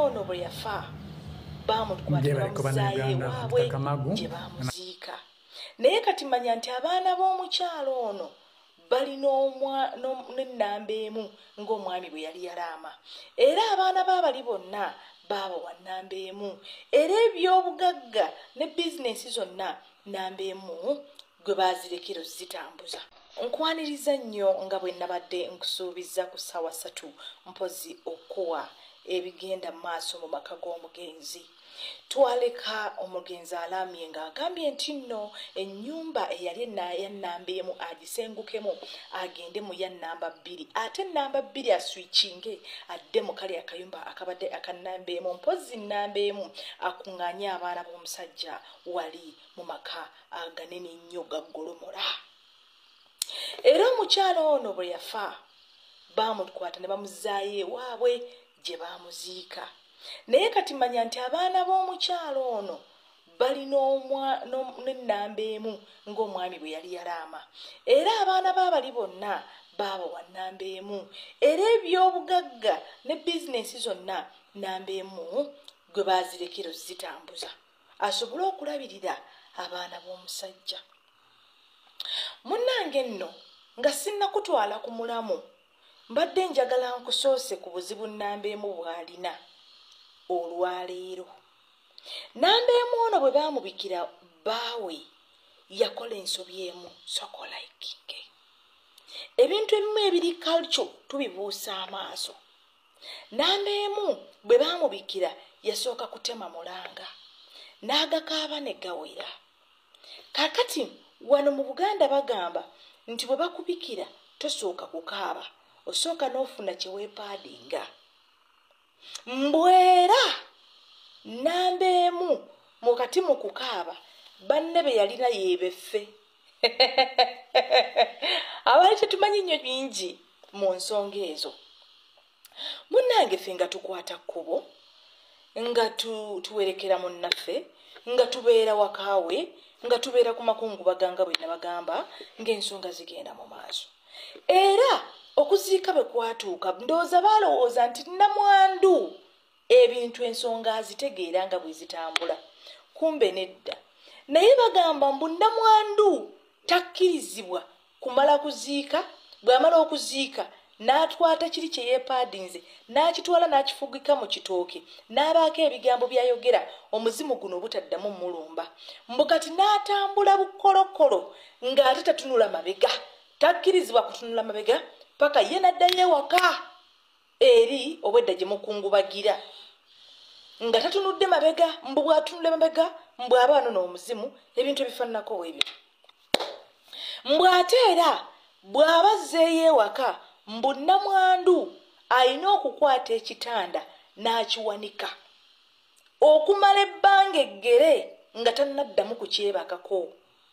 ono bwe yafa baamukwata ne Gyebaleko bamuzaayo Bannayuganda, ewaabwe Kamagu. gye baamuziika. Naye kati manya nti abaana b'omukyala ono balina n'ennamba emu ng'omwami bwe yali yalaama, era abaana b'abali bonna baabawa nnamba emu, era ebyobugagga ne bizinensi zonna nnamba emu gwe baazirekera ozitambuza. Nkwaniriza nnyo nga bwe nabadde nkusuubiza ku ssaawa 3 mpozi okuwa ebigenda mu maaso mu maka g'omugenzi. Twaleka omugenzi alaamye ng'agambye nti nno ennyumba eyali ya nnamba emu agisengukemu agende mu ya nnamba 2, ate nnamba 2 aswikinge adde mu kali akayumba akabadde aka nnamba emu, mpozzi nnamba emu akuŋŋaanye abaana b'omusajja wali mu maka aganene ennyo ga Golomola. Era omukyala ono bwe yafa baamukwata ne bamuzaayo ewaabwe gye baamuziika. Naye kati manya nti abaana b'omukyala ono balina n'ennamba emu ng'omwami bwe yali yalaama, era abaana b'abali bonna baabawa nnamba emu, era ebyobugagga ne bizinensi zonna nnamba emu gwe baazirekera ozitambuza asobole okulabirira abaana b'omusajja. Munnange nno nga sinnakutwala ku mulamu, mbadde njagala nkusoose ku buzibu nnamba emu bw'alina olwaleero. Nnamba emu ono bwe baamubikira bbaawe yakola ensobi emu, sokolayikinge. Ebintu ebimu ebiri culture tubibuusa amaaso. Nnamba emu bwe baamubikira yasooka kutema mulanga n'agakaaba ne gawera. Kaakati wano mu Buganda bagamba nti bwe bakubikira tosooka kukaaba, osooka n'ofuna kye weepaadinga. Mbwera nnamba emu mukati mu kukaaba banne be yalina yeebeffe. Abaali tetumanyi nnyo bingi mu nsonga ezo. Munnange ffe nga tukwata kkubo, nga tuwerekera munnaffe, nga tubeera wakaawe, nga tubeera ku makungubaga nga bwe nabagamba, ng'ensonga zigenda mu maaso. Era okuziika bwe kwatuuka, ndowooza baalowooza nti nnamwandu ebintu ensonga azitegeera nga bwe zitambula, kumbe nedda. Naye bagamba mbu nnamwandu takkirizibwa kumala kuziika, bw'amala okuziika n'atwata kiri kye yeepaadinze n'akitwala n'akifugika mu kitooke n'abaako ebigambo by'ayogera omuzimu guno obutaddamu mulumba. Mbu kati n'atambula bukolokolo ng'ate tatunula mabega, takkirizibwa kutunula mabega paka ye n'addayo ewaka eri obwedda gye mukungubagira nga tatunudde mabega. Mbu bw'atunula mabega mbu aba anona omuzimu, ebintu ebifaananako ebyo. Mbu ate era bw'aba azzeeyo ewaka mbu nnamwandu alina okukwata ekitanda n'akiwanika okumala ebbanga eggere nga tannaddamu kukyebakako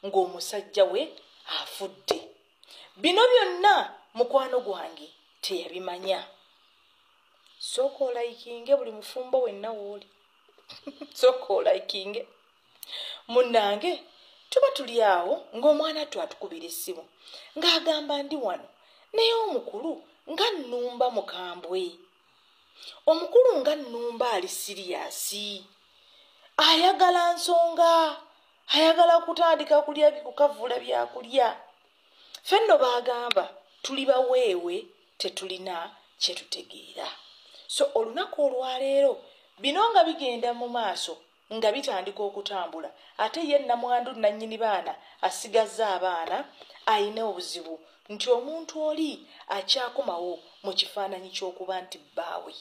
ng'omusajja we afudde. Bino byonna mukwano gwange teyabimanya. Sooka olayikinge buli mufumbo wenna w'oli. Sooka olayikinge. Munnange tuba tuli awo ng'omwana attu atukubira essimu ng'agamba ndi wano, naye omukulu nga nnumba mukambwe, omukulu nga nnumba ali siriyasi, ayagala nsonga, ayagala kutandika kulya kukavula byakulya. Ffe nno baagamba tuli baweewe, tetulina kye tutegeera. So olunaku olwaleero bino nga bigenda mu maaso nga bitandika okutambula, ate ye nnamwandu nnannyini baana asigazza abaana ayina obuzibu nti omuntu oli akyakomawo mu kifaananyi ky'okuba nti bbaawe.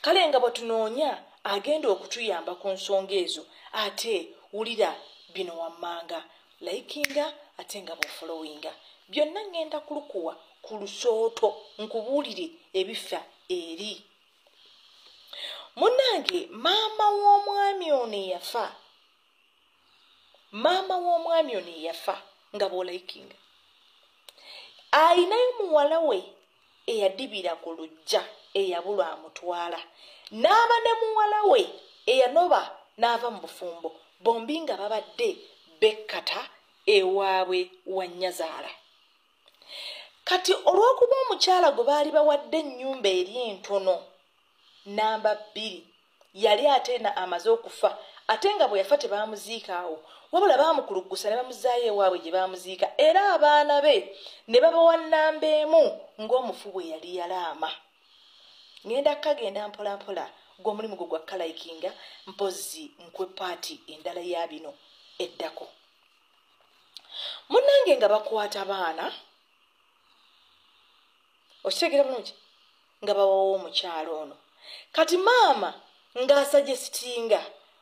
Kale nga bwe tunoonya agenda okutuyamba ku nsonga ezo, ate wulira bino wammanga, likinga ate nga bw'ofollowinga. Byonna ŋŋenda kulukuwa ku lusooto nkubuulire ebifa eri. Munnange maama w'omwami ono eyafa, maama w'omwami ono eyafa nga bw'olayikinga, ayinayo muwala we eyadibira ku luggya eyabulwa amutwala, n'aba ne muwala we eyanoba n'ava mu bufumbo, bombi nga babadde bekkata ewaabwe wa nnyazaala. Kati olw'okuba omukyala gwe baali bawadde ennyumba eri entono, Namba 2 yali ate na amaze okufa, ate nga bwe yafa tebaamuziika awo, wabula baamukuluggusa ne bamuzaayo ewaabwe gye baamuziika, era abaana be ne babawa nnamba 1 ng'omufu bwe yali yalaama. Ngenda kagenda mpola mpola gw'omulimu gwo gwa kalayikinga, mpozzi nkwe paati endala ya bino eddako. Munnange nga bakwata baana, okitegeera bulungi, nga bawawo omukyalo ono. Kati maama ng'asuggestinga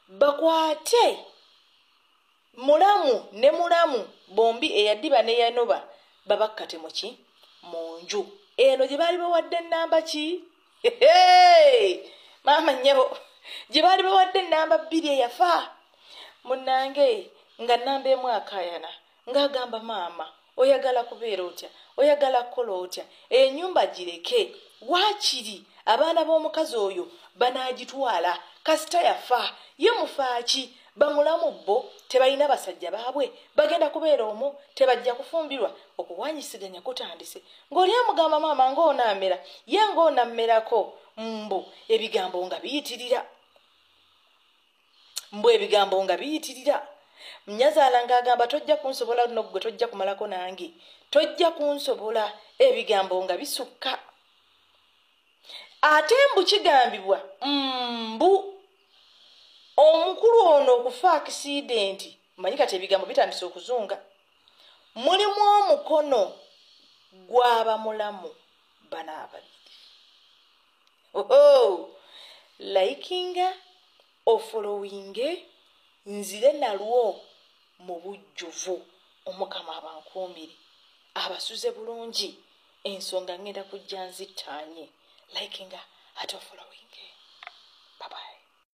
bakwate mulamu ne mulamu bombi, eyaddiba n'eyanoba, babakkate muki mu nju eno gye baali bawadde ennamba ki? Maama nnyabo, gye baali bawadde ennamba 2 eyafa. Munnange nga nnamba 1 akaayana ng'agamba maama oyagala kubeera otya, oyagala kukola otya, ennyumba gireke, waakiri abaana b'omukazi oyo banaagitwala, kasita yafa, ye mufaaki, bamulamu bo tebalina basajja baabwe, bagenda kubeera omwo, tebajja kufumbirwa. Okuwanyisiganya kutandise ng'oli amugamba maama ng'onaamera, ye ng'onammerako, mbu ebigambo nga biyitirira, mbu ebigambo nga biyitirira. Nnyazaala ng'agamba tojja kunsobola nno ggwe, tojja kumalako nange, tojja kunsobola, ebigambo nga bisukka. Ate mbu kigambibwa mbu omukulu ono okufa akisidenti, manyi kati ebigambo bitandise okuzunga, mulimu omukono gw'abamulamu bano ababiri. Oho, likinga ofollowinge nzire nalwo mu bujjuvu. Omukama abankuumire, abasuze bulungi, ensonga ngenda kujja nzittaanye. Likinga ate ofollowinge.